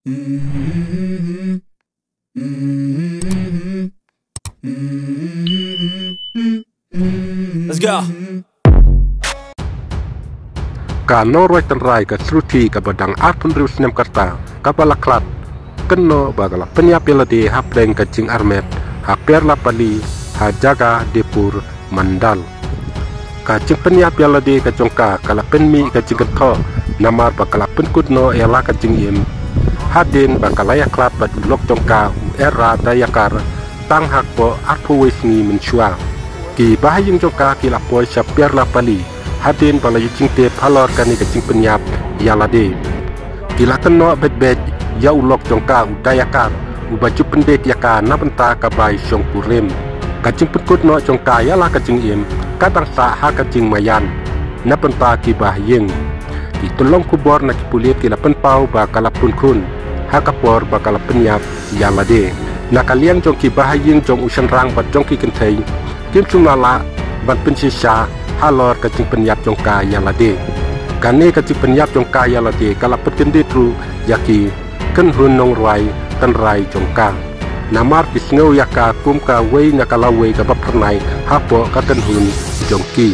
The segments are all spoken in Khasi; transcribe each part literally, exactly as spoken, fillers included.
Let's go. Ka nongrwai tynrai ka Shruti kaba dang arphew hynriew snem ka rta, kaba la khlad kynnoh ba ka la pynïap ïa lade hapdeng ka jingarmet ha Perlapalli, ha Jagadevpur Mandal. Ka jingpynïap ïa lade ka jong ka ka la pynmih ka jingkynthoh namar ba ka la pynkut noh ïa la ka jingim hadien ba ka la ïakhlad bad u lok jong ka, u Era Dayakar, tang hapoh arphew wei sngi mynshuwa. Ki bahaïing jong ka ki la poi sha Perlapalli hadien ba la ïoh jingtip halor kane ka jingpynïap ïa lade. Ki la kynnoh beit beit ïa u lok jong ka, u Dayakar, uba ju pyndit ïa ka na bynta ka bai shongkurim. Ka jingpynkut noh jong ka ïa la ka jingim ka dang sah ha ka jingmaïan na bynta ki bahaïing. Ki tyllong khubor na ki pulit ki la pynpaw ba ka la pynkhun ha ka por ba ka la pynïap ïa lade. Na ka liang jong ki bahaïing jong u shynrang bad jong ki kynthei, kim shym la lah ban pynshisha halor ka jingpynïap jong ka ïa lade. Kane ka jingpynïap jong ka ïa lade ka la pynkyndit ruh ïa ki kynhun nongrwai tynrai jong ka, namar ki sngew ïa ka kum kawei na ka lawei kaba phyrnai hapoh ka kynhun jong ki,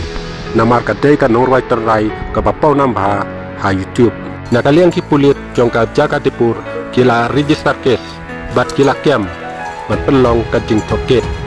namar ka dei ka nongrwai tynrai kaba pawnam bha ha YouTube. Na ka liang ki pulit jong ka Jagadevpur ki la register case bad ki la kem ban pynlong ka jingtohkit.